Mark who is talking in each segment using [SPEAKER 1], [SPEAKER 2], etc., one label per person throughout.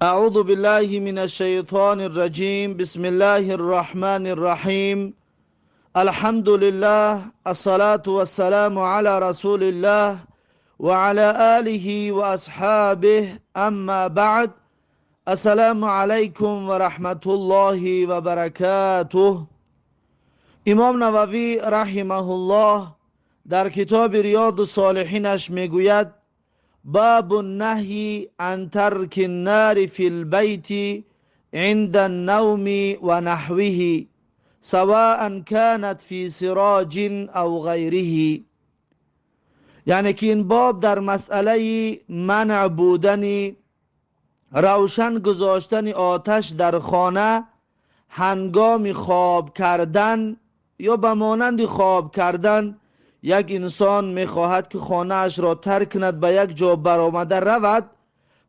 [SPEAKER 1] أعوذ بالله من الشيطان الرجيم. بسم الله الرحمن الرحيم. الحمد لله، الصلاة والسلام على رسول الله وعلى آله وأصحابه. أما بعد، السلام عليكم ورحمة الله وبركاته. امام نووی رحمه الله در کتاب ریاض الصالحینش میگوید: باب النهی عن ترک النار فی البیت عند النوم ونحوه سواء كانت فی سراج او غیره. یعنی که این باب در مسئله منع بودن روشن گذاشتن آتش در خانه هنگام خواب کردن یا به مانند خواب کردن. یک انسان میخواهد که خانه اش را ترک کند، به یک جا برآمده رود،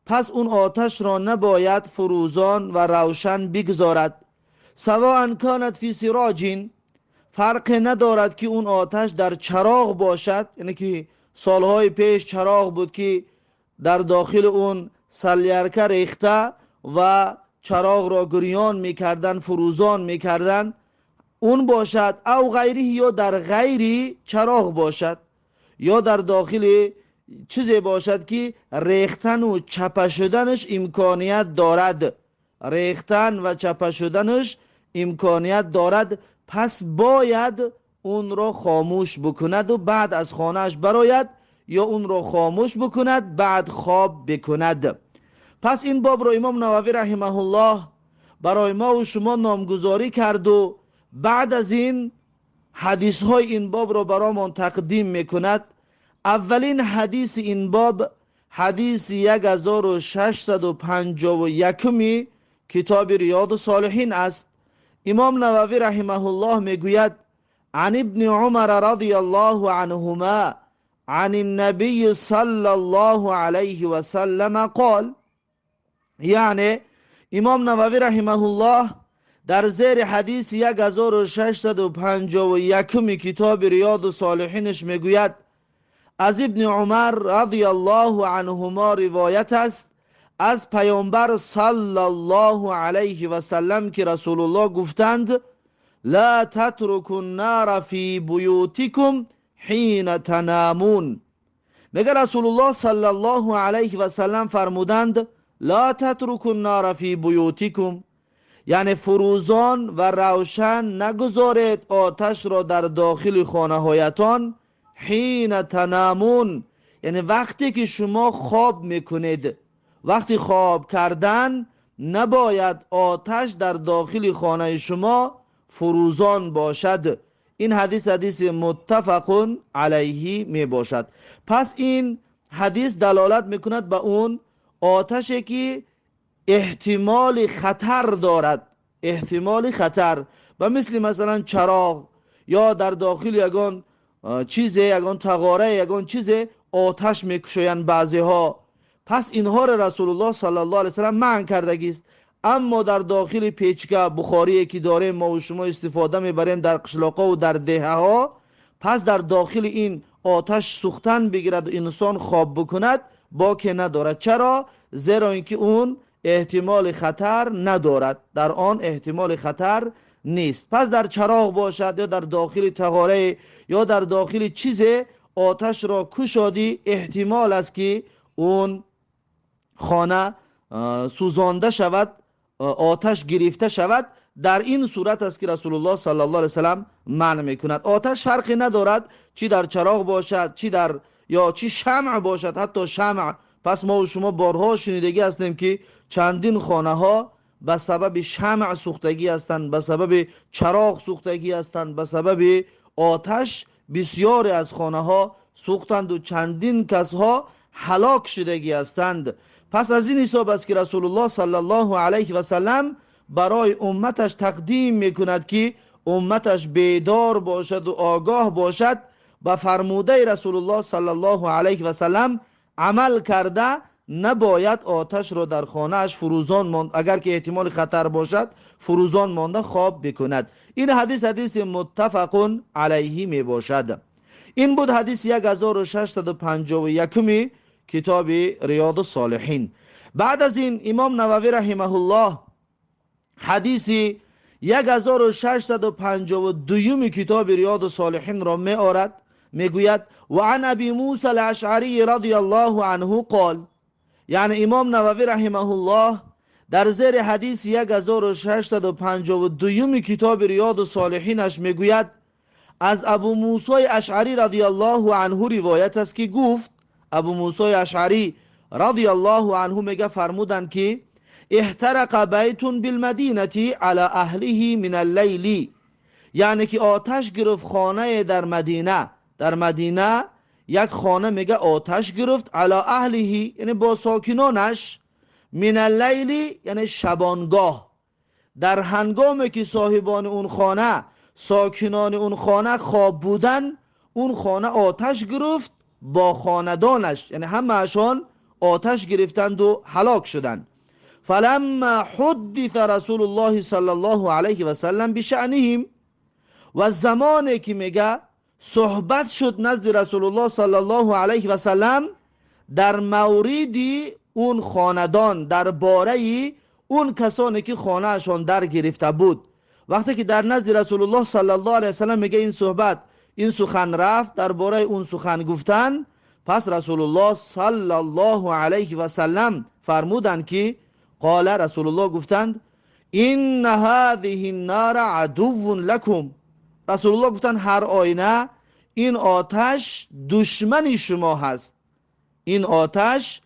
[SPEAKER 1] پس اون آتش را نباید فروزان و روشن بگذارد. سواء کانت فی سراج، فرق ندارد که اون آتش در چراغ باشد، یعنی که سالهای پیش چراغ بود که در داخل اون سلیرکه ریخته و چراغ را گریان میکردن، فروزان میکردن، اون باشد، او غیره، یا در غیری چراغ باشد، یا در داخل چیزی باشد که ریختن و چپه شدنش امکانیت دارد، ریختن و چپه شدنش امکانیت دارد، پس باید اون را خاموش بکند و بعد از خانهش براید، یا اون را خاموش بکند بعد خواب بکند. پس این باب را امام نووی رحمه الله برای ما و شما نامگذاری کرد و بعد از این حدیث های این باب را برایمان تقدیم میکند. اولین حدیث این باب حدیث 1651 کتاب ریاض الصالحین است. امام نووی رحمه الله میگوید: عن ابن عمر رضی الله عنهما عن النبی صلی الله علیه وسلم قال. یعنی امام نووی رحمه الله در زیر حدیث 1651 کتاب ریاض الصالحینش میگوید: از ابن عمر رضی الله عنهما روایت است از پیامبر صلی الله علیه و سلم که رسول الله گفتند: لا تترکوا النار فی بیوتکم حین تنامون. میگه رسول الله صلی الله علیه و سلم فرمودند: لا تترکوا النار فی بیوتکم، یعنی فروزان و روشن نگذارید آتش را در داخل خانه هایتان، حین تنامون، یعنی وقتی که شما خواب میکنید، وقتی خواب کردن نباید آتش در داخل خانه شما فروزان باشد. این حدیث حدیث متفق علیه می باشد. پس این حدیث دلالت میکند به اون آتشی که احتمال خطر دارد، احتمال خطر، و مثل مثلا چراغ یا در داخل یگان چیز، یگان تغاره، یگان چیز آتش میکشویند بعضی ها، پس اینها را رسول الله صلی الله علیه وسلم منع کردگی است. اما در داخل پیچکه بخاری که داریم ما و شما استفاده میبریم در قشلاق‌ها و در دهه ها، پس در داخل این آتش سوختن بگیرد و انسان خواب بکند باک ندارد. چرا؟ زیرا اینکه اون احتمال خطر ندارد، در آن احتمال خطر نیست. پس در چراغ باشد یا در داخل تغاره یا در داخل چیز آتش را کشادی، احتمال است که اون خانه سوزانده شود، آتش گرفته شود. در این صورت است که رسول الله صلی الله علیه وسلم منع میکند. آتش فرقی ندارد چی در چراغ باشد، چی در یا چی شمع باشد، حتی شمع. پس ما و شما بارها شنیدگی هستیم که چندین خانه ها به سبب شمع سوختگی هستند، به سبب چراغ سوختگی هستند، به سبب آتش بسیاری از خانه ها سوختند و چندین کس ها هلاک شدگی هستند. پس از این حساب است که رسول الله صلی الله علیه و سلم برای امتش تقدیم میکند که امتش بیدار باشد و آگاه باشد، به فرموده رسول الله صلی الله علیه و سلم عمل کرده نباید آتش را در خانه‌اش فروزان ماند، اگر که احتمال خطر باشد فروزان مانده خواب بکند. این حدیث حدیث متفق علیه می باشد. این بود حدیث 1651 کتاب ریاض الصالحین. بعد از این امام نووی رحمه الله حدیث 1652 کتاب ریاض الصالحین را می آورد. میگوید و عن ابی موسی الاشعری رضی الله عنه قال، یعنی امام نووی رحمه الله در زیر حدیث 1652 کتاب ریاض الصالحینش میگوید از ابو موسی اشعری رضی الله عنه روایت است که گفت، ابو موسی اشعری رضی الله عنه میگه فرمودند که احترق بیت بالمدینه علی اهله من اللیل، یعنی که آتش گرفت خانه در مدینه، در مدینه یک خانه میگه آتش گرفت، علی اهله یعنی با ساکنانش، من اللیل یعنی شبانگاه، در هنگامی که صاحبان اون خانه، ساکنان اون خانه خواب بودن، اون خانه آتش گرفت با خاندانش، یعنی همه‌شان آتش گرفتند و هلاک شدند. فلما حدث رسول الله صلی الله علیه و سلم بشأنهم، و زمانی که میگه صحبت شد نزد رسول الله صلی الله علیه و سلم در مورد اون خاندان، در باره اون کسانی که خانه‌شان در گرفته بود، وقتی که در نزد رسول الله صلی الله علیه و سلم میگه این صحبت، این سخن رفت، درباره اون سخن گفتن، پس رسول الله صلی الله علیه و سلم فرمودند که قال، رسول الله گفتند ان هذه النار عدو لكم، رسول الله گفتند هر آینه این آتش دشمن شما هست، این آتش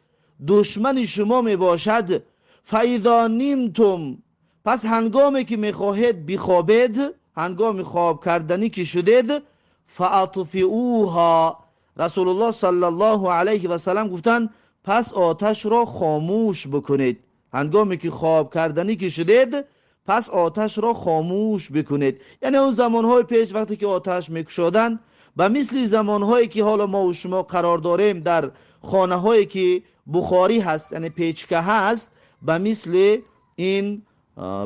[SPEAKER 1] دشمن شما می باشد. فاذا نمتم، پس هنگامی که میخواهید بخوابید، هنگام خواب کردنی که شدید، فاطفئوها، رسول الله صلی الله علیه و سلم گفتند پس آتش را خاموش بکنید. هنگامی که خواب کردنی که شدید پس آتش را خاموش بکنید. یعنی اون زمانهای پیش وقتی که آتش میکشادن، به مثل زمانهایی که حالا ما و شما قرار داریم در خانه هایی که بخاری هست، یعنی پیچکه هست، به مثل این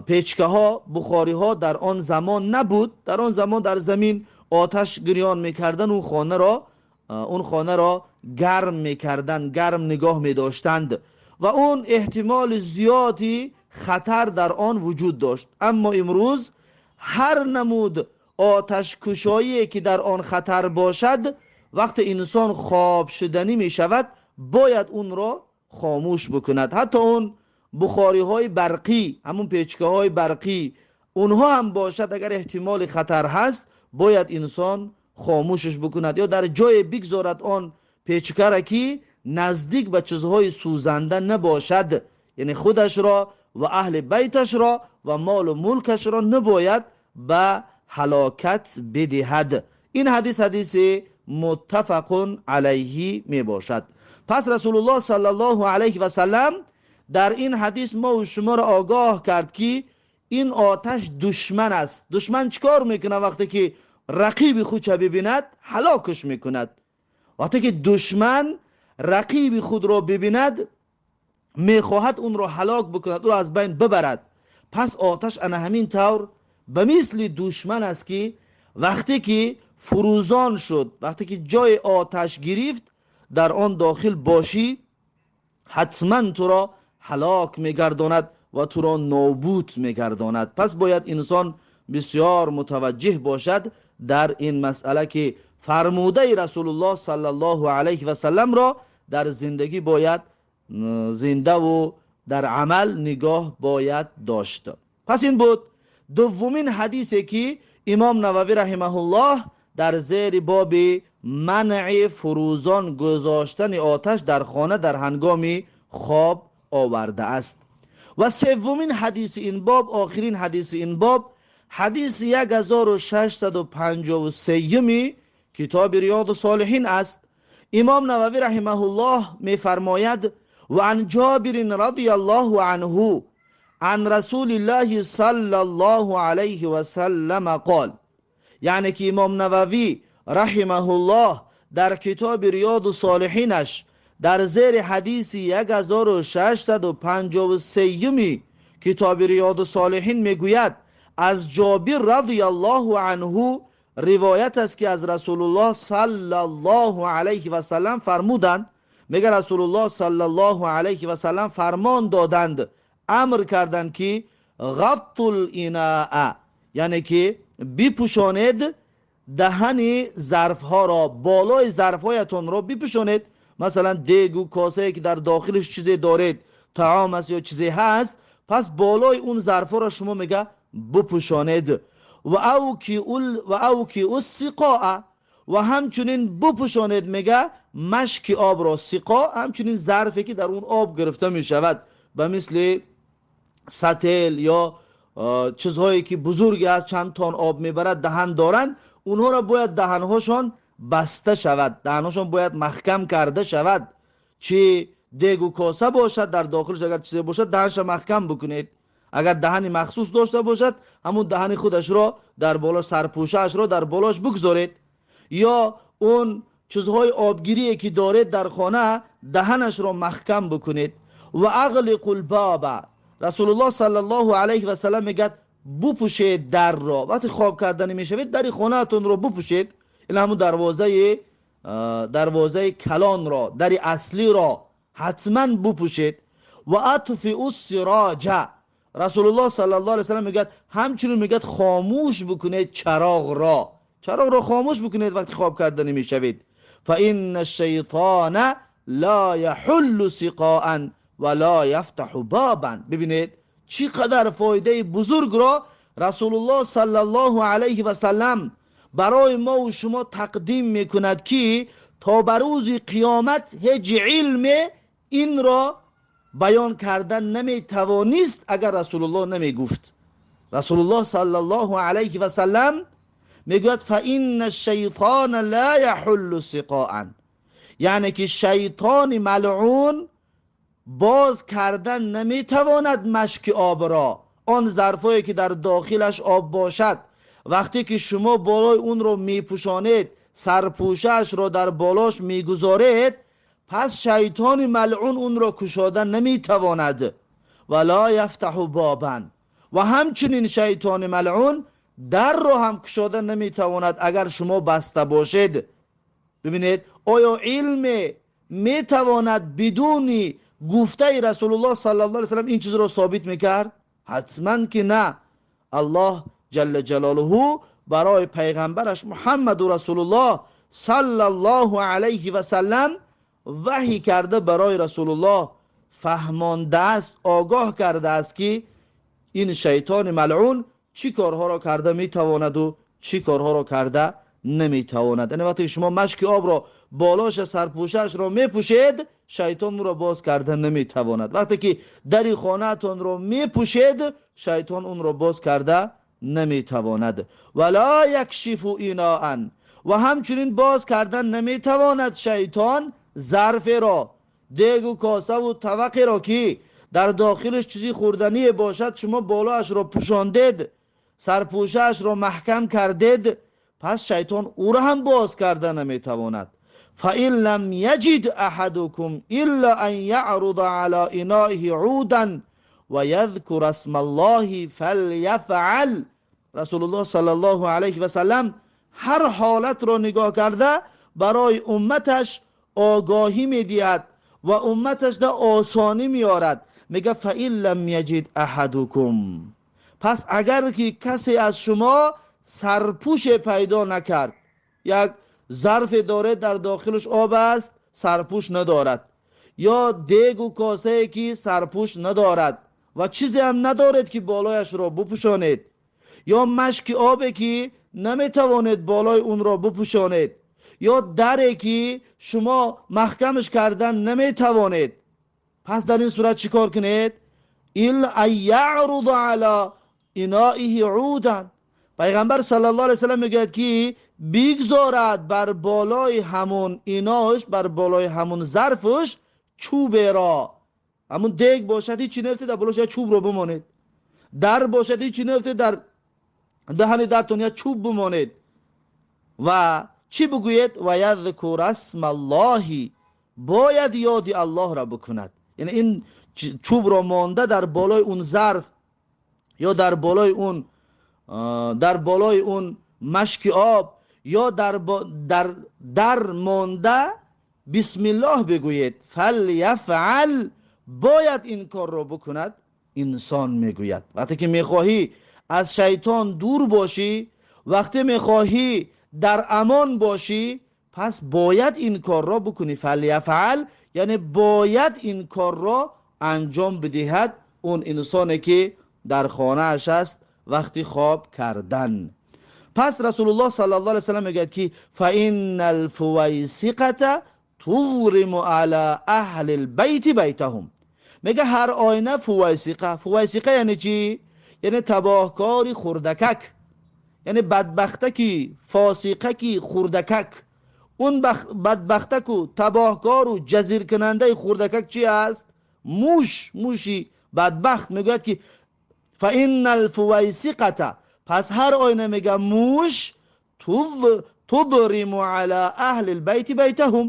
[SPEAKER 1] پیچکه ها، بخاری ها در آن زمان نبود. در آن زمان در زمین آتش گریان میکردن، اون خانه را گرم میکردن، گرم نگاه میداشتند و اون احتمال زیادی خطر در آن وجود داشت. اما امروز هر نمود آتش کشایی که در آن خطر باشد، وقت انسان خواب شدنی می شود باید اون را خاموش بکند. حتی اون بخاری های برقی، همون پیچکه های برقی، اونها هم باشد اگر احتمال خطر هست باید انسان خاموشش بکند یا در جای بگذارد آن پیچکه را که نزدیک به چیزهای سوزنده نباشد. یعنی خودش را و اهل بیتش را و مال و ملکش را نباید به هلاکت بدهد. این حدیث حدیث متفق علیه می باشد. پس رسول الله صلی الله علیه و سلم در این حدیث ما و شما را آگاه کرد که این آتش دشمن است. دشمن چیکار میکنه؟ وقتی که رقیب خود ببیند هلاکش میکند. وقتی که دشمن رقیب خود را ببیند میخواهد اون را هلاک بکند، او را از بین ببرد. پس آتش انا همین طور به مثل دشمن است که وقتی که فروزان شد، وقتی که جای آتش گرفت در آن داخل باشی، حتما تو را هلاک میگرداند و تو را نابود میگرداند. پس باید انسان بسیار متوجه باشد در این مسئله که فرموده رسول الله صلی الله علیه و سلم را در زندگی باید زنده و در عمل نگاه باید داشت. پس این بود دومین حدیثی که امام نووی رحمه الله در زیر باب منع فروزان گذاشتن آتش در خانه در هنگام خواب آورده است. و سومین حدیث این باب، آخرین حدیث این باب، حدیث 1653 کتاب ریاض الصالحین است. امام نووی رحمه الله می فرماید و عن جابر رضی الله عنه عن رسول الله صلی الله علیه و سلم قال، یعنی که امام نووی رحمه الله در کتاب ریاض الصالحینش در زیر حدیث 1653 کتاب ریاض الصالحین میگوید از جابر رضی الله عنه روایت است که از رسول الله صلی الله علیه و سلم فرمودند. میگه رسول الله صلی الله علیه و سلم فرمان دادند، امر کردند که غطوا الاناء، یعنی که بپوشانید دهن ظرف ها را، بالای ظرف هایتان را بپوشانید. مثلا دیگ و کاسه که در داخلش چیزی دارید، طعام است یا چیزی هست، پس بالای اون ظرف ها را شما میگه بپوشانید. و اوکی السقاء، و همچنین بپوشانید میگه مشک آب را. سقا همچنین ظرفی که در اون آب گرفته میشود، به مثل سطل یا چیزهایی که بزرگ است چند تن آب میبرد دهن دارند، اونها را باید دهنهاشان بسته شود، دهنهاشان باید محکم کرده شود. چه دیگ و کاسه باشد در داخلش اگر چیزی باشد دهنش محکم بکنید. اگر دهن مخصوص داشته باشد همون دهن خودش را در بالا، سرپوشش را در بالاش بگذارید. یا اون چیزهای آبگیری که دارید در خانه دهنش را محکم بکنید. و اغلق الباب، رسول الله صلی الله علیه و سلم میگه بپوشید در را. وقتی خواب کردن میشوید در خانه‌تون را بپوشید، این همون دروازه کلان را، در اصلی را حتما بپوشید. و اطفئوا السراج، رسول الله صلی الله علیه و سلم میگه همچنین میگه خاموش بکنید چراغ را، چراغ را خاموش بکنید وقتی خواب کردن میشوید. فان الشیطان لا یحل سقاء ولا یفتح بابا. ببینید چقدر فایده بزرگ را رسول الله صلی الله علیه و سلم برای ما و شما تقدیم میکند که تا به روز قیامت هیچ علم این را بیان کردن نمیتوانست اگر رسول الله نمیگفت. رسول الله صلی الله علیه و سلم میگوید فان الشیطان لا یحل سقاء، یعنی که شیطان ملعون باز کردن نمیتواند مشک آب را، آن ظرفایی که در داخلش آب باشد وقتی که شما بالای اون رو میپوشانید، سرپوشش را در بالاش میگذارید، پس شیطان ملعون اون را کشاده نمیتواند. ولا یفتح بابا، و همچنین شیطان ملعون در را هم کشاده نمیتواند اگر شما بسته باشید. ببینید آیا علم میتواند بدون گفته رسول الله صلی الله علیه و سلم این چیز را ثابت میکرد؟ حتما که نه. الله جل جلاله برای پیغمبرش محمد رسول الله صلی الله علیه و سلم وحی کرده، برای رسول الله فهمانده است، آگاه کرده است که این شیطان ملعون چی کارها را کرده میتواند و چی کارها را کرده نمیتواند. یعنی وقتی شما مشک آب را بالاش سرپوشش را میپوشید، شیطان را باز کرده نمیتواند. وقتی که در خانه‌تان را میپوشید، شیطان اون را باز کرده نمیتواند. ولا یکشف اناء، و همچنین باز کردن نمیتواند شیطان ظرف را، دیگ و کاسه و طبقی را که در داخلش چیزی خوردنی باشد شما بالاش را پوشاندید، سرپوشش را محکم کردید، پس شیطان او را هم باز کرده نمیتواند. فإن لم يجد أحدكم إلا أن يعرض على إنائه عودا ويذكر اسم الله فليفعل. رسول الله صلی الله علیه و سلم هر حالت را نگاه کرده برای امتش آگاهی میدهد و امتش در آسانی میارد. میگه فإن لم يجد أحدكم، پس اگر که کسی از شما سرپوش پیدا نکرد، یک ظرف داره در داخلش آب است سرپوش ندارد، یا دیگ و کاسه که سرپوش ندارد و چیزی هم ندارد که بالایش را بپوشانید، یا مشک آبی که نمیتوانید بالای اون را بپوشانید، یا دری که شما محکمش کردن نمیتوانید، پس در این صورت چیکار کنید؟ الا یعرض علی انائه عودا. پیغمبر صلی الله علیه وسلم میگوید که بگذارد بر بالای همون ایناش، بر بالای همون ظرفش چوب را، همون دیگ باشد هیچی نفته در بالاش چوب را بمانید، در باشد هیچی نفته در دهن درتون یا چوب بمانید و چی بگوید؟ و یذکر اسم الله، باید یاد الله را بکند. یعنی این چوب را مانده در بالای اون ظرف یا در بالای اون، در بالای اون مشک آب یا در مانده бисмиллоҳ бигӯед. فلیفعل، бояд ин корро бикунад инсон мегӯяд. Вақте ки мехоҳӣ аз шайтон дур бошӣ, вақте мехоҳӣ дар амон бошӣ, пас бояд ин корро бикунӣ. فلیفعل яъне бояд ин корро анҷом бидиҳад он инсоне ки дар хонааш аст вақти хоб кардан. Пас Расулуллоҳ саллаллоҳу алайҳи васаллам мегӯяд ки فإن الفویسقة تضرم على أهل البيت بيتهم. Мега ҳар оина фувайсиқа. Фувайсиқа яъне чӣ? Яъне табоҳкори хурдакак, яъне бадбахтаки фосиқаки хурдакак. Он бадбахтаку табоҳкору ҷазиркунандаи хурдакак чи аст? Муш, муши бадбахт. Мегӯяд ки فإن الفویسقة, пас ҳар оина, мега, муш تضرم على أهل البيت بيتهم,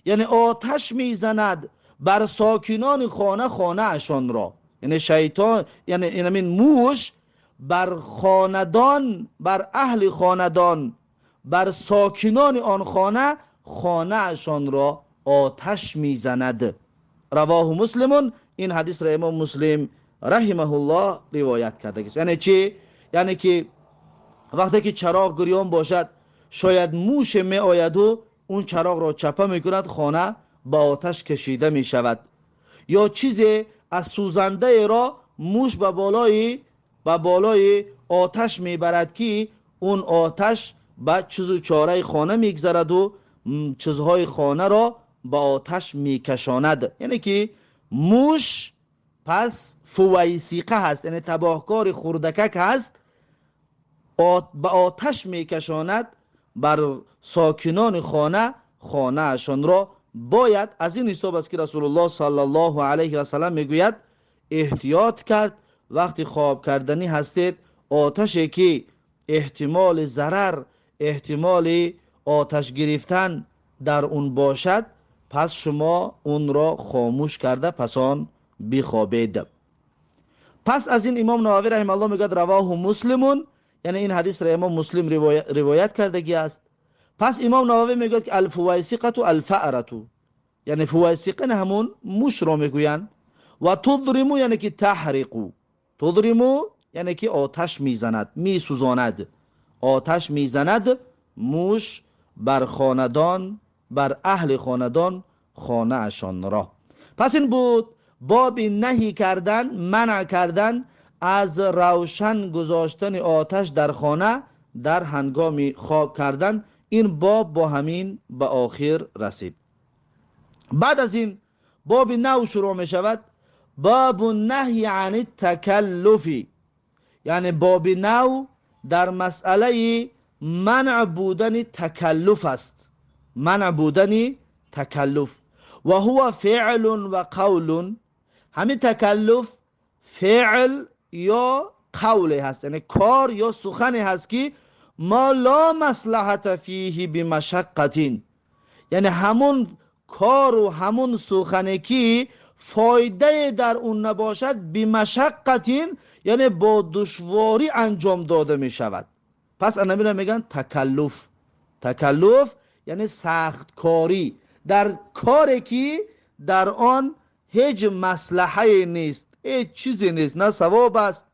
[SPEAKER 1] яъне оташ мезанад бар сокинони хона хонаашонро. Яъне шайтон, яъне инамин муш бар хонадон, бар аҳли хонадон, бар сокинони он хона хонаашонро оташ мезанад. رواه مسلم. Ин ҳадисро имом Муслим رحمه الله ривоят кардагист. Яъне чӣ? Яъне ки вақте ки чароғ гирён бошад, шояд муше меояду он чароғро чапа мекунад, хона ба оташ кашида мешавад, ё чизе аз сӯзандаеро муш ба болои оташ мебарад, ки он оташ ба чизу чораи хона мегзараду чизҳои хонаро ба оташ мекашонад. Яъне ки муш пас фувайсиқа ҳаст, яъне табоҳкори хурдакак ҳаст, ба оташ мекашонад бар сокинони хона хонаашонро. Бояд аз ин ҳисоб аст, ки Расулуллоҳ саллаллоҳу алайҳи васаллам мегӯяд, эҳтиёт кард вақти хоб карданӣ ҳастед, оташе ки эҳтимоли зарар, эҳтимоли оташ гирифтан дар он бошад, пас шумо онро хомӯш карда пасон бихобед. Пас аз ин имом Нававӣ رحمه الله мегӯяд: رواه مسلم, яъне ин ҳадисро имом Муслим ривоят кардагӣ аст. Пас имом Нававӣ мегӯяд ки الفویسقة الفأرة, яъне фувайсиқа ҳамун мушро мегӯянд. Ва تضرم яъне ки تحرق, تضرم яъне ки оташ мезанад, месӯзонад, оташ мезанад муш бар хонадон, бар аҳли хонадон хонаашонро. Пас ин буд боби наҳӣ кардан, манъ кардан аз равшан гузоштани оташ дар хона дар ҳангоми хоб кардан. Ин боб бо ҳамин ба охир расид. Баъд аз ин боби нав шурӯъ мешавад: باب النهي عن التکلف, яъне боби нав дар масъалаи манъ будани такаллуф аст. Манъ будани такаллуф. وهو فعل وقول. Ҳамин такаллуф феъл ё қавле ҳаст, яъне кор ё сухане ҳаст, ки ما لا مصلحة فيه بمشقة, яъне ҳамун кору ҳамун сухане ки фоидае дар он набошад, بمشقة, яъне бо душворӣ анҷом дода мешавад. Пас анамиро мегӯянд такаллуф. Такаллуф яъне сахткорӣ дар коре ки дар он ҳеҷ маслаҳае нест, ҳеҷ чизе нест, на савоб аст,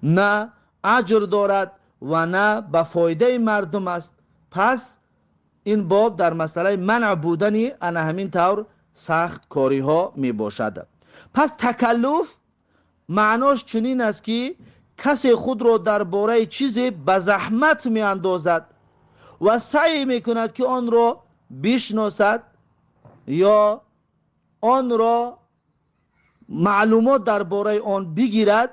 [SPEAKER 1] на аҷр дорад ва на ба фоидаи мардум аст. Пас ин боб дар масъалаи манъ будани ана ҳамин тавр сахткориҳо мебошад. Пас такаллуф маънош чунин аст, ки касе худро дар бораи чизе ба заҳмат меандозад ва саъй мекунад, ки онро бишносад ё онро маълумот дар бораи он бигирад,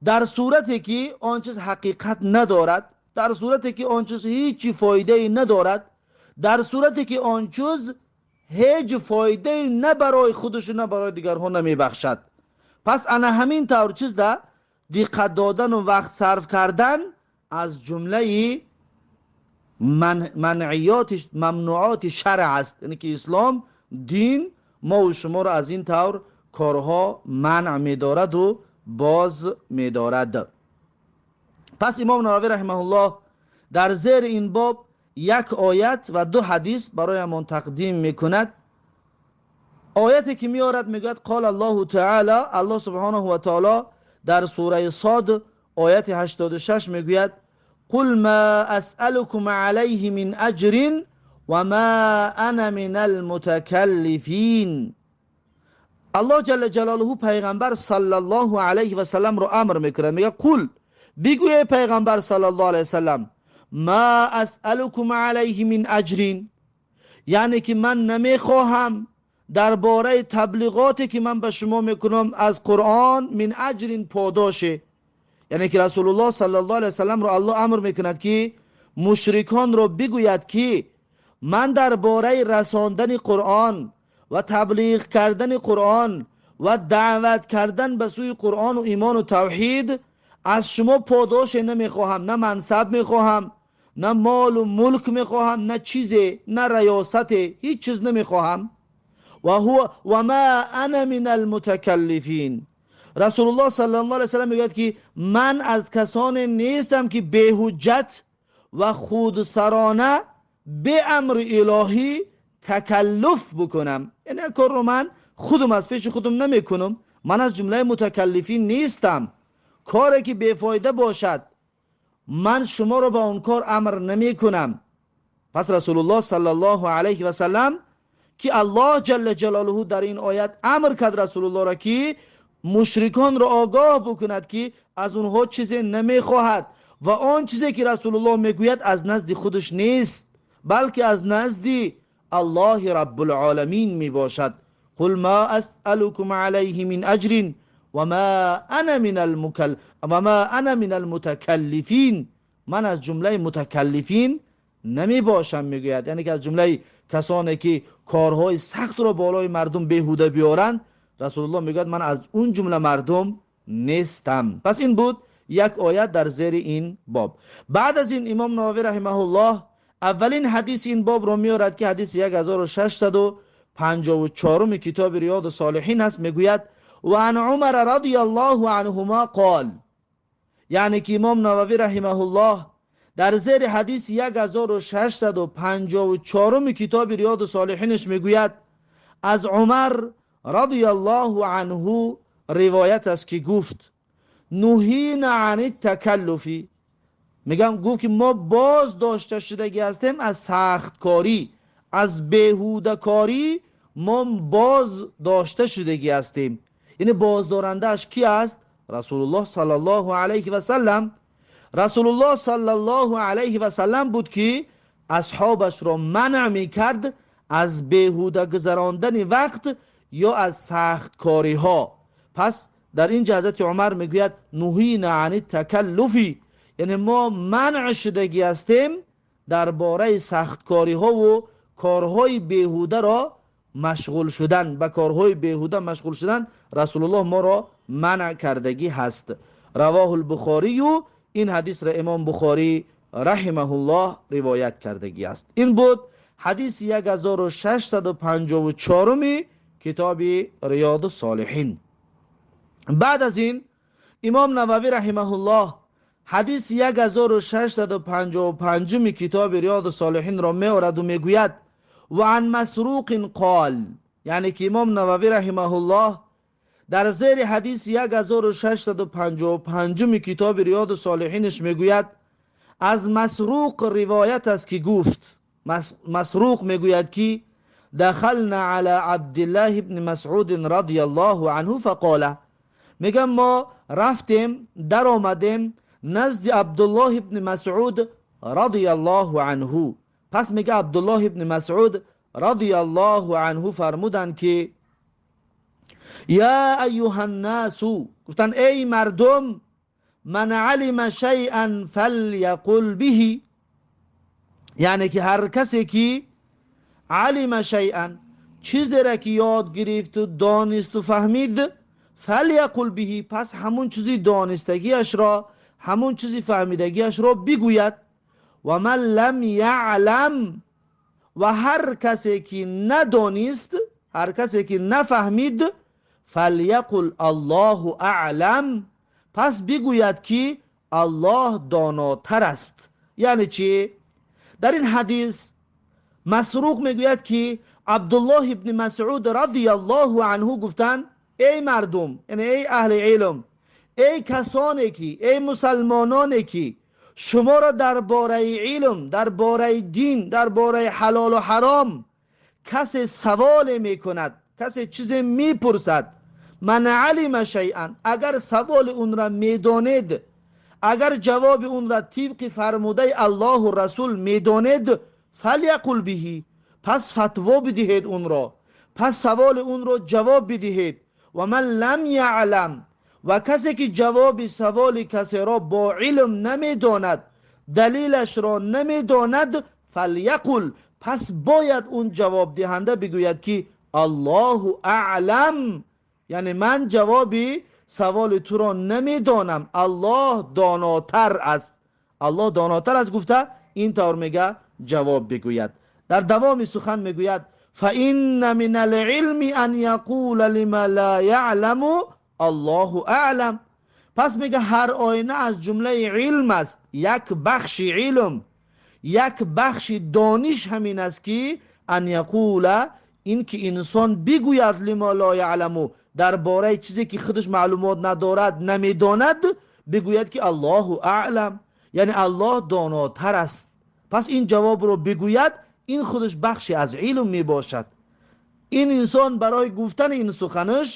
[SPEAKER 1] дар сурате ки он чиз ҳақиқат надорад, дар сурате ки он чиз ҳеҷи фоидае надорад, дар сурате ки он чиз ҳеҷ фоидае на барои худашу на барои дигарҳо намебахшад. Пас ана ҳамин тавр чизда диққат додану вақт сарф кардан аз ҷумлаи манъиёти мамнуоти шаръ аст, яъне ки ислом, дин мову шуморо аз ин тавр корҳо манъ медораду боз медорад. Пас имом Нававӣ رحمه الله дар зери ин боб یک آیت و دو حدیث برایمان تقدیم میکند. آیتی که میارد میگوید قال الله تعالی، الله سبحانه و تعالی در سوره صاد آیت 86 میگوید قل ما اسألكم علیه من اجر و ما انا من المتکلفین. الله جل جلاله پیغمبر صلی الله علیه و سلم رو امر میکند، میگه قل، بگوی پیغمبر صلی الله علیه و سلم، ما اسألكم علیه من اجر، یعنی که من نمیخواهم درباره تبلیغاتی که من به شما میکنم از قرآن من اجر پاداشه. یعنی که رسول الله صلی الله علیه و سلم رو الله امر میکند که مشرکان رو بگوید که من درباره رساندن قرآن و تبلیغ کردن قرآن و دعوت کردن به سوی قرآن و ایمان و توحید از شما پاداش نمیخواهم، نه منصب میخواهم، نه مال و ملک میخواهم، نه چیزی، نه ریاست، هیچ چیز نمیخواهم. و هو و ما انا من المتکلفین. رسول الله صلی الله علیه و سلم میگوید که من از کسان نیستم که به حجت و خودسرانه به امر الهی تکلف بکنم. یعنی کار رو من خودم از پیش خودم نمیکنم، من از جمله متکلفین نیستم. کاری که بیفایده باشد من شما رو به اون کار امر نمی کنم. پس رسول الله صلی الله علیه و سلم که الله جل جلاله در این آیت امر کرد رسول الله را که مشرکان را آگاه بکند که از اونها چیزی نمیخواهد و آن چیزی که رسول الله میگوید از نزد خودش نیست، بلکه از نزد الله رب العالمین میباشد. قل ما اسألكم علیه من اجر و ما انا من المکل و ما انا من المتکلفین. من از جمله متکلفین نمی باشم میگوید، یعنی که از جمله کسانی که کارهای سخت را بالای مردم بیهوده بیارند، رسول الله میگوید من از اون جمله مردم نیستم. پس این بود یک آیت در زیر این باب. بعد از این امام نووی رحمه الله اولین حدیث این باب رو میارد که حدیث 1654 کتاب ریاض الصالحین است. میگوید و عن عمر رضی الله عنهما قال، یعنی که امام نووی رحمه الله در زیر حدیث 1654 کتاب ریاض الصالحینش میگوید از عمر رضی الله عنه روایت است که گفت نهینا عن التکلف، میگم گفت که ما باز داشته شدگی هستیم از سختکاری، از بیهوده کاری ما باز داشته شدگی هستیم. یعنی بازدارنده اش کی است؟ رسول الله صلی الله علیه و سلم. رسول الله صلی الله علیه و سلم بود که اصحابش را منع میکرد از بیهوده گذراندن وقت یا از سختکاری ها. پس در اینجا حضرت عمر میگوید نهینا عن التکلف، یعنی ما منع شدگی هستیم درباره سختکاری ها و کارهای بیهوده را مشغول شدن، به کارهای بیهوده مشغول شدن رسول الله ما را منع کردگی هست. رواه البخاری، این حدیث را امام بخاری رحمه الله روایت کردگی است. این بود حدیث 1654 کتاب ریاض الصالحین. بعد از این امام نووی رحمه الله حدیث 1655 کتاب ریاض الصالحین را می‌آورد و میگوید و عن مسروق قال، یعنی که امام نووی رحمه الله در زیر حدیث 1655 کتاب ریاض الصالحینش میگوید از مسروق روایت است که گفت، مسروق میگوید که دخلنا على عبدالله ابن مسعود رضی الله عنه فقال، میگم ما رفتیم در آمدیم نزد عبدالله ابن مسعود رضی الله عنه. پس میگه عبدالله ابن مسعود رضی الله عنه فرمودند که یا ایها الناس، گفتن ای مردم، من علم شیئا فلیقل به، یعنی که هر کسی که علم شیئا، چیزی را که یاد گرفت و دانست و فهمید، فلیقل به، پس همون چیزی دانستگیش را، همون چیزی فهمیدگیش را بگوید. و من لم یعلم، و هر کسی که ندانست، هر کسی که نفهمید، فلیقل الله اعلم، پس بگوید که الله داناتر است. یعنی چی؟ Дар ин ҳадис Масруқ мегӯяд, ки Абдуллоҳ ибни Масъуд радиаллоҳу анҳу гуфтанд: эй мардум, яъне эй аҳли илм, эй касоне ки, эй мусалмононе ки шуморо дар бораи илм, дар бораи дин, дар бораи ҳалолу ҳаром касе саволе мекунад, касе чизе мепурсад, ман алима шайъан, агар саволи онро медонед, агар ҷавоби онро тибқи фармудаи Аллоҳу Расул медонед, фаляқул биҳи, пас фатво бидиҳед онро, пас саволи онро ҷавоб бидиҳед. Ва ман лам яълам, ва касе ки ҷавоби саволи касеро бо илм намедонад, далилашро намедонад, фаляқул, пас бояд он ҷавобдиҳанда бигӯяд, ки Аллоҳу аълам, яъне ман ҷавоби саволи туро намедонам, Аллоҳ донотар аст. Аллоҳ донотар аст гуфта ин тавр мега ҷавоб бигӯяд. Дар давоми сухан мегӯяд: фаинна мин алилми ан яқула лима ла яъламу Аллоҳу аълам. Пас мега ҳар оина аз ҷумлаи илм аст, як бахши илм, як бахши дониш ҳамин аст, ки ан яқула, ин ки инсон бигӯяд, лима ло яъламу, дар бораи чизе ки худаш маълумот надорад, намедонад, бигӯяд ки Аллоҳу аълам, яъне Аллоҳ донотар аст. Пас ин ҷавобро бигӯяд, ин худаш бахши аз илм мебошад. Ин инсон барои гуфтани ин суханаш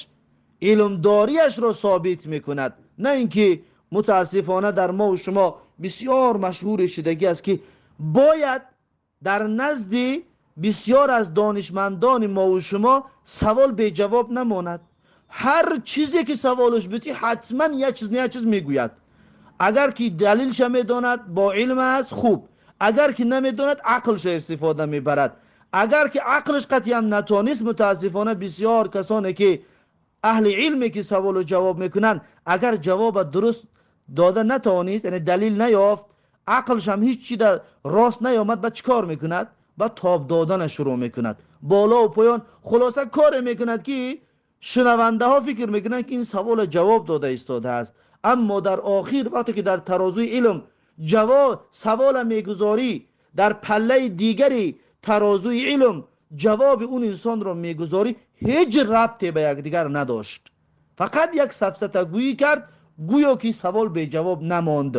[SPEAKER 1] илмдориашро собит мекунад, на ин ки мутаассифона дар мо шумо бисёр машҳури шудагӣ аст, ки бояд дар назди бисёр аз донишмандони мову шумо савол беҷавоб намонад. Ҳар чизе ки саволаш бутӣ, ҳатман як чиз, як чиз мегӯяд. Агар ки далилша медонад, бо илм аст, хуб. Агар ки намедонад, ақлша истифода мебарад. Агар ки ақлш қатъиям натонист, мутаассифона бисёр касоне ки аҳли илме ки саволу ҷавоб мекунанд, агар ҷавоба дуруст дода натавонист, яъне далил наёфт, ақлшам ҳеҷ чи дар рост наёмад, ба чӣ кор мекунад? Ба тоб додана шурӯъ мекунад, болову поён, хулоса коре мекунад, ки шунавандаҳо фикр мекунанд, ки ин савола ҷавоб дода истодааст. Аммо дар охир, вақте ки дар тарозуи илм ҷавоб савола мегузорӣ, дар паллаи дигари тарозуи илм ҷавоби он инсонро мегузорӣ, ҳеҷ рабте ба якдигар надошт, фақат як сафсатагӯӣ кард, гӯё ки савол беҷавоб намонд.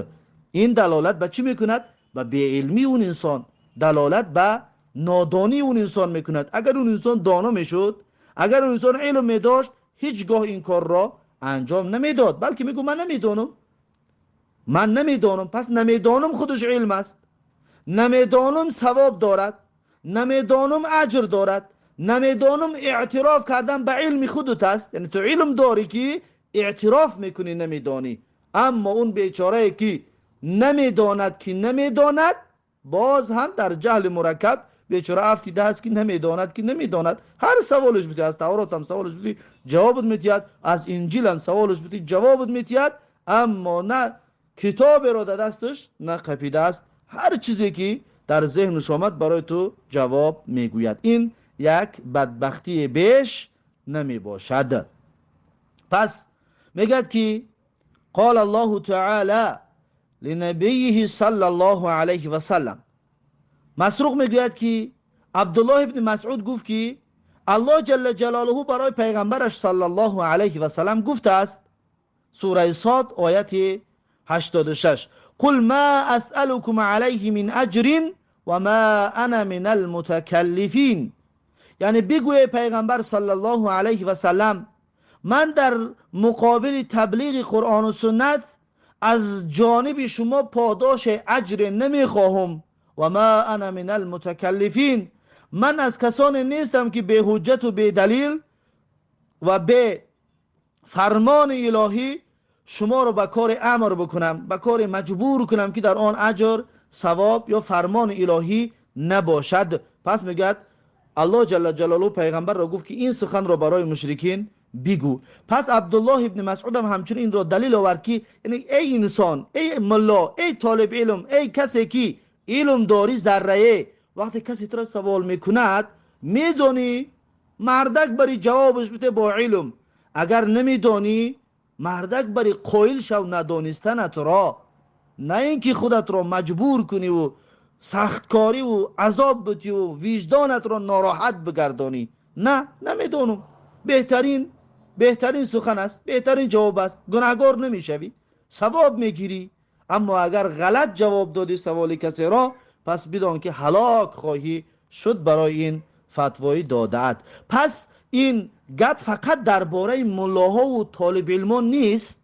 [SPEAKER 1] Ин далолат ба чӣ мекунад? Ба беилмии он инсон далолат, ба нодонии он инсон мекунад. Агар он инсон доно мешуд, агар он инсон илм медошт, ҳеҷ гоҳ ин корро анҷом намедод, балки мегӯ: ман намедонам, ман намедонам. Пас намедонам худаш илм аст, намедонам савоб дорад, намедонам аҷр дорад, намедонам эътироф кардан ба илми худат аст, яъне ту илм дорӣ, ки эътироф мекунӣ намедонӣ. Аммо он бечорае ки намедонад, ки намедонад, боз ҳам дар ҷаҳли мураккаб бечора афтидааст, ки намедонад, ки намедонад. Ҳар саволаш битӣ, аз Тавротам саволаш битӣ, ҷавобат метиҳад, аз Инҷилам саволаш битӣ, ҷавобат метиҳад, аммо на китоберо дар дасташ нақапидааст, ҳар чизе ки дар зеҳнаш омад, барои ту ҷавоб мегӯяд. Ин як бадбахтии беш намебошад. Пас мегӯяд, ки қол Аллоҳу таала линабийҳи саллаллоҳу алайҳи васаллам. Масруқ мегӯяд, ки Абдуллоҳ ибни Масъуд гуфт, ки Аллоҳ ҷалла ҷалолуҳу барои пайғамбараш саллаллоҳу алайҳи васаллам гуфтааст, сураи Сод, ояти 86: қул ма асъалукум алайҳи мин аҷрин ва ма ана мин алмутакаллифин. Яъне бигӯе пайғамбар саллаллоҳу алайҳи васаллам: ман дар муқобили таблиғи Қуръону суннат аз ҷониби шумо подоши аҷре намехоҳам. Ва ма ана мин алмутакаллифин, ман аз касоне нестам, ки беҳуҷҷату бедалил ва бе фармони илоҳӣ шуморо ба кори амр бикунам, ба кори маҷбур кунам, ки дар он аҷр, савоб ё фармони илоҳӣ набошад. Пас мегӯяд, Аллоҳ ҷалла ҷалолуҳу пайғамбарро гуфт, ки ин суханро барои мушрикин бигӯ. Пас Абдуллоҳ ибни Масъудам ҳамчунин инро далил овард, ки яъне эй инсон, эй мулло, эй толиби илм, эй касе ки илм дорӣ заррае, вақте касе туро савол мекунад, медонӣ, мардак бари ҷавобаш бите бо илм. Агар намедонӣ, мардак бари қоил шав надонистанатро, на ин ки худатро маҷбур куниву сахткорӣ ва азоб бутӣ ва виҷдонатро нороҳат бигардонӣ. На, намедонам, беҳтарин, беҳтарин сухан аст, беҳтарин ҷавоб аст, гунаҳгор намешавӣ, савоб мегирӣ. Аммо агар ғалат ҷавоб додӣ саволи касеро, пас бидон ки ҳалок хоҳӣ шуд барои ин фатвои додаат. Пас ин гап фақат дар бораи муллоҳо ва толибилмон нест,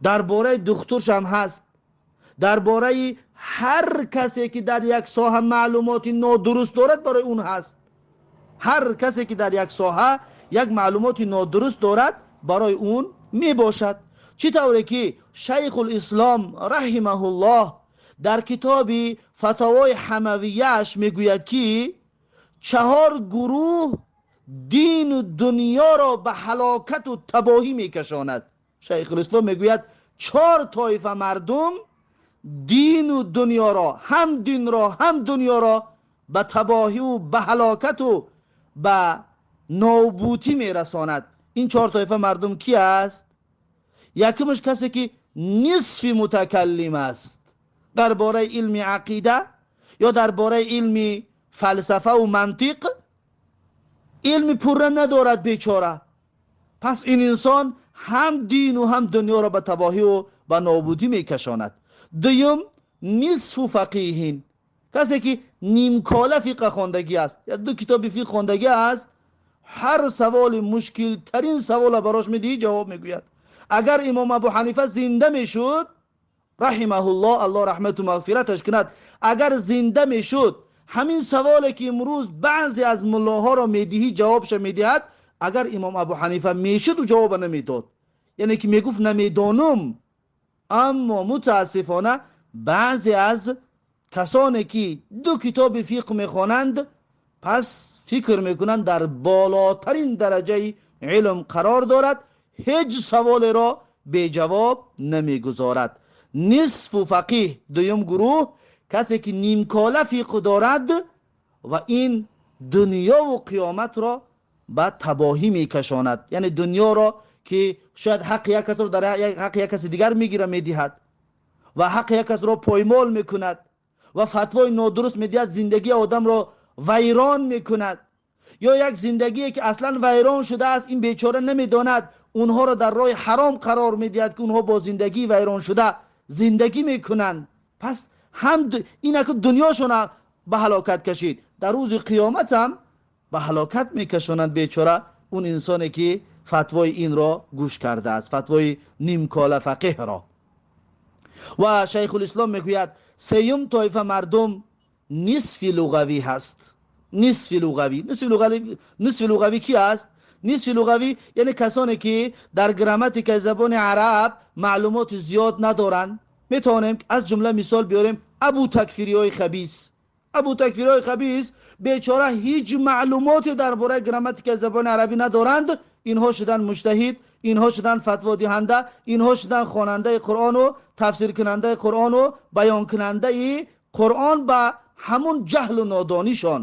[SPEAKER 1] дар бораи духтуршам ҳаст, дар бораи ҳар касе ки дар як соҳа маълумоти нодуруст дорад, барои он ҳаст. Ҳар касе ки дар як соҳа як маълумоти нодуруст дорад, барои он мебошад. Чӣ тавре ки Шайхулислом раҳимаҳуллоҳ дар китоби Фатавои Ҳамавияш мегӯяд, ки чаҳор гурӯҳ дину дунёро ба ҳалокату табоҳӣ мекашонад. Шайхулислом мегӯяд, чор тоифа мардум дину дунёро, ҳам динро, ҳам дунёро ба табоҳиву ба ҳалокату ба нобутӣ мерасонад. Ин чор тоифа мардум ки аст? Якумаш касе ки нисфи мутакаллим аст дар бораи илми ақида ё дар бораи илми фалсафаву мантиқ илми пурра надорад бечора. Пас ин инсон ҳам дину ҳам дунёро ба табоҳиву ба нобудӣ мекашонад. Дуюм, нисфу фақиҳин, касе ки нимкола фиқа хондагӣ аст, ду китоби фиқ хондагӣ аст, ҳар саволи мушкилтарин савола барош медиҳӣ, ҷавоб мегӯяд. Агар имом Абу Ҳанифа зинда мешуд, раҳимаҳуллоҳ, Аллоҳ раҳмату мағфираташ кунад, агар зинда мешуд, ҳамин саволе ки имрӯз баъзе аз муллоҳоро медиҳӣ, ҷавобша медиҳад, агар имом Абу Ҳанифа мешуд, ӯ ҷавоба намедод, яъне ки мегуфт намедонум. Аммо мутаассифона баъзе аз касоне ки ду китоби фиқҳ мехонанд, пас фикр мекунанд дар болотарин дараҷаи илм қарор дорад, ҳеҷ саволеро беҷавоб намегузорад. Нисфу фақиҳ, дуюм гурӯҳ, касе ки нимкола фиқҳ дорад ва ин дунёву қиёматро ба табоҳӣ мекашонад, яъне дунёро ки шояд ҳаққи як касро дар ҳаққи як каси дигар мегира, медиҳад ва ҳаққи як касро поймол мекунад ва фатвои нодуруст медиҳад, зиндагии одамро вайрон мекунад ё як зиндагие ки аслан вайрон шудааст, ин бечора намедонад, онҳоро дар роҳи ҳаром қарор медиҳад, ки онҳо бо зиндагии вайроншуда зиндагӣ мекунанд. Пас ҳам ин аку дунёшона ба ҳалокат кашид, дар рӯзи қиёмат ҳам ба ҳалокат мекашонанд бечора он инсоне ки фатвои инро гӯш кардааст, фатвои нимкола фақеҳро. Ва Шайхулислом мегӯяд, сеюм тоифа мардум нисфи луғавӣ ҳаст. Нисфи луғавӣ, нисфи луғавӣ ки аст? Нисфи луғавӣ яъне касоне ки дар грамматикаи забони араб маълумоти зиёд надоранд. Метавонем аз ҷумла мисол биёрем абу такфириҳои хабис. Абу такфириҳои хабис бечора ҳеҷ маълумоте дар бораи грамматикаи забони арабӣ надоранд. Инҳо шуданд муҷтаҳид, инҳо шуданд фатводиҳанда, инҳо шуданд хонандаи Қуръону тафсиркунандаи Қуръону баёнкунандаи Қуръон ба ҳамун ҷаҳлу нодонишон,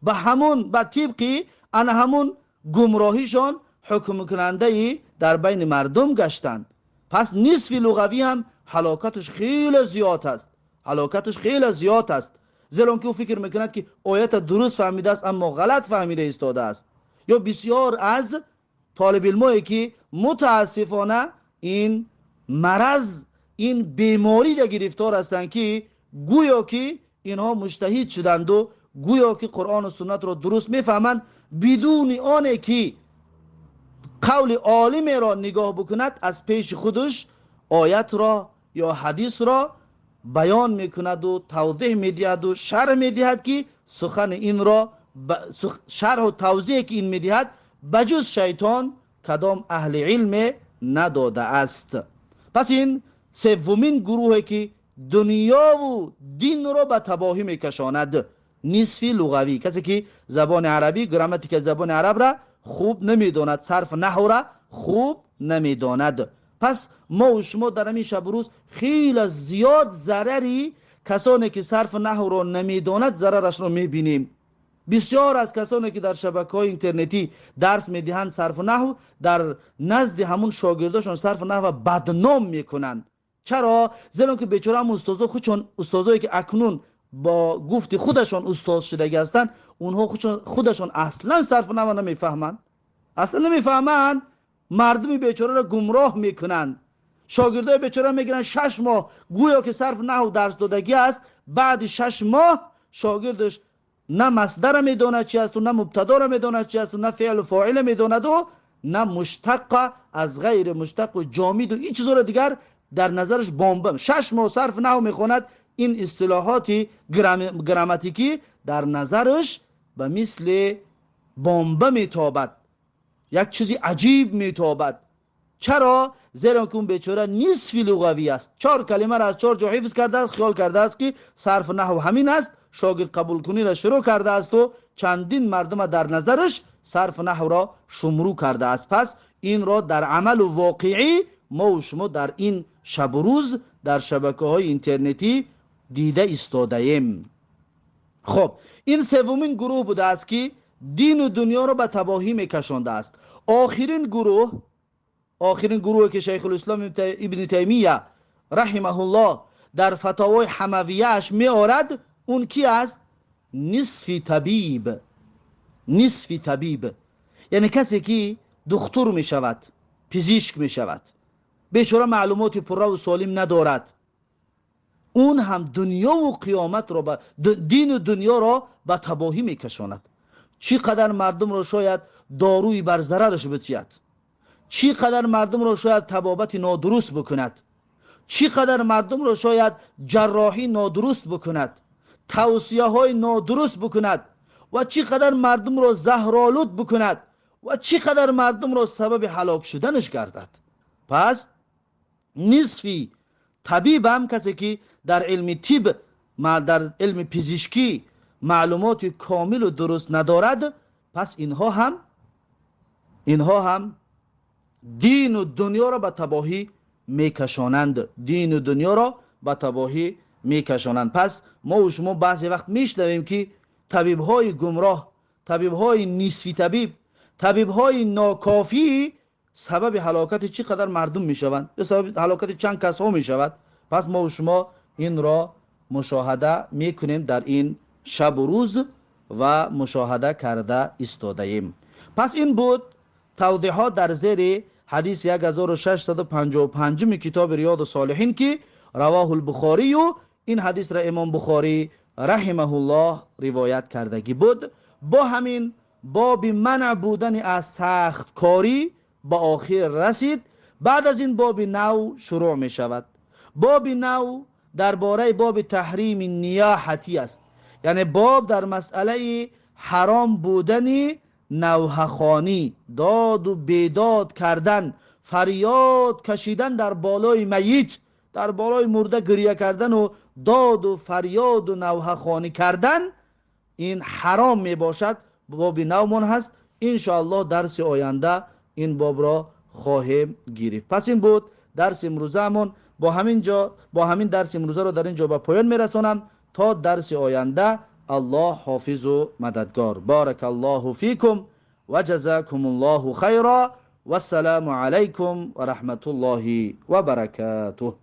[SPEAKER 1] ба ҳамун, ба тибқи ана ҳамун гумроҳишон ҳукмкунандаи дар байни мардум гаштанд. Пас нисфи луғавӣ ҳам ҳалокаташ хеле зиёд аст, ҳалокаташ хеле зиёд аст, зеро ки ӯ фикр мекунад ки оята дуруст фаҳмидааст, аммо ғалат фаҳмида истодааст. Ё бисёр аз толибилмое ки мутаассифона ин мараз, ин беморида гирифтор ҳастанд, ки гӯё ки инҳо муҷтаҳид шуданду гӯё ки Қуръону суннатро дуруст мефаҳманд, бидуни оне ки қавли олимеро нигоҳ бикунад, аз пеши худаш оятро ё ҳадисро баён мекунаду тавзеҳ медиҳаду шарҳ медиҳад, ки сухани инро, шарҳу тавзеҳе ки ин медиҳад, ба ҷуз шайтон кадом аҳли илме надодааст. Пас ин севумин гурӯҳе ки дунёву динро ба табоҳӣ мекашонад, нисфи луғавӣ, касе ки забони арабӣ, грамматикаи забони арабра хуб намедонад, сарф наҳвра хуб намедонад. Пас мо шумо дар ҳамин шабу рӯз хеле зиёд зарари касоне ки сарф наҳвро намедонад, зарарашро мебинем. Бисёр аз касоне ки дар шабакаҳои интернетӣ дарс медиҳанд сарфу наҳв, дар назди ҳамун шогирдошон сарфу наҳва бадном мекунанд. Чаро? Зеро ки бечора ҳам устозо худшон, устозое ки акнун با گفت خودشان استاد شدگی هستند، اونها خودشان اصلا صرف و نحو نمیفهمند، اصلا نمیفهمند. مردم بیچاره را گمراه میکنند. شاگردای بیچاره میگیرن 6 ماه گویا که صرف نحو درس دادگی است، بعد 6 ماه شاگردش نه مصدر میداند چی است و نه مبتدا را میداند چی است و نه فعل و فاعل میداند و نه مشتق از غیر مشتق و جامد و این چیزا را دیگر در نظرش بامبم. 6 ماه صرف نحو میخواند، این اصطلاحات گراماتیکی در نظرش به مثل بامبه میتابد، یک چیزی عجیب میتابد. چرا؟ زیرا که اون بیچاره نصفی لغوی است، 4 کلمه را از 4 جا حفظ کرده است، خیال کرده است که صرف نحو همین است، شاگرد قبول کنی را شروع کرده است و چندین مردم در نظرش صرف نحو را شمرو کرده است. پس این را در عمل و واقعی ما و شما در این شب و روز در شبکه های اینترنتی دیده ایستاده ایم. خب این سومین گروه بوده است که دین و دنیا را به تباهی میکشانده است. آخرین گروه که شیخ الاسلام ابن تیمیه رحمه الله در فتاوای حمویه‌اش میآورد، اون کی است؟ نصف طبیب. نصف طبیب یعنی کسی که دکتر می شود، پزشک می شود، بیچاره معلومات پره و سالم ندارد، اون هم دنیا و قیامت را دین و دنیا را به تباهی می کشاند. چی قدر مردم را شاید داروی بر ضررش بچید، چی قدر مردم را شاید طبابت نادرست بکند، چی قدر مردم را شاید جراحی نادرست بکند، توصیه های نادرست بکند و چی قدر مردم را زهرآلود بکند و چی قدر مردم را سبب هلاک شدنش گردد. پس نصفی طبیب هم کسی که در علم طب، در علم پزشکی معلومات کامل و درست ندارد، پس اینها هم دین و دنیا را به تباهی میکشانند، دین و دنیا را به تباهی میکشانند. پس ما و شما بعضی وقت میشنویم که طبیب های گمراه، طبیب های نصفی طبیب، طبیب های ناکافی سبب هلاکت چقدر مردم میشوند یا سبب هلاکت چند کس ها میشود. پس ما و شما این را مشاهده میکنیم در این شب و روز و مشاهده کرده ایستاده ایم. پس این بود توضیحات در زیر حدیث 1655 کتاب ریاض الصالحین که رواه البخاری و این حدیث را امام بخاری رحمه الله روایت کردگی بود. با همین باب منع بودن از سخت کاری به آخر رسید. بعد از این باب نو شروع می شود. باب نو درباره باب تحریم نیاحتی است، یعنی باب در مسئله حرام بودن نوحه‌خوانی، داد و بیداد کردن، فریاد کشیدن در بالای میت، در بالای مرده گریه کردن و داد و فریاد و نوحه‌خوانی کردن، این حرام می باشد. باب نومون هست، انشاءالله درس آینده این باب را خواهیم گرفت. پس این بود درس امروزمون. با همین درس امروزه را در اینجا به پایان میرسانم. تا درس آینده الله حافظ و مددگار. بارک الله فیکم و جزاکم الله خیرا و السلام علیکم و رحمت الله و برکاته.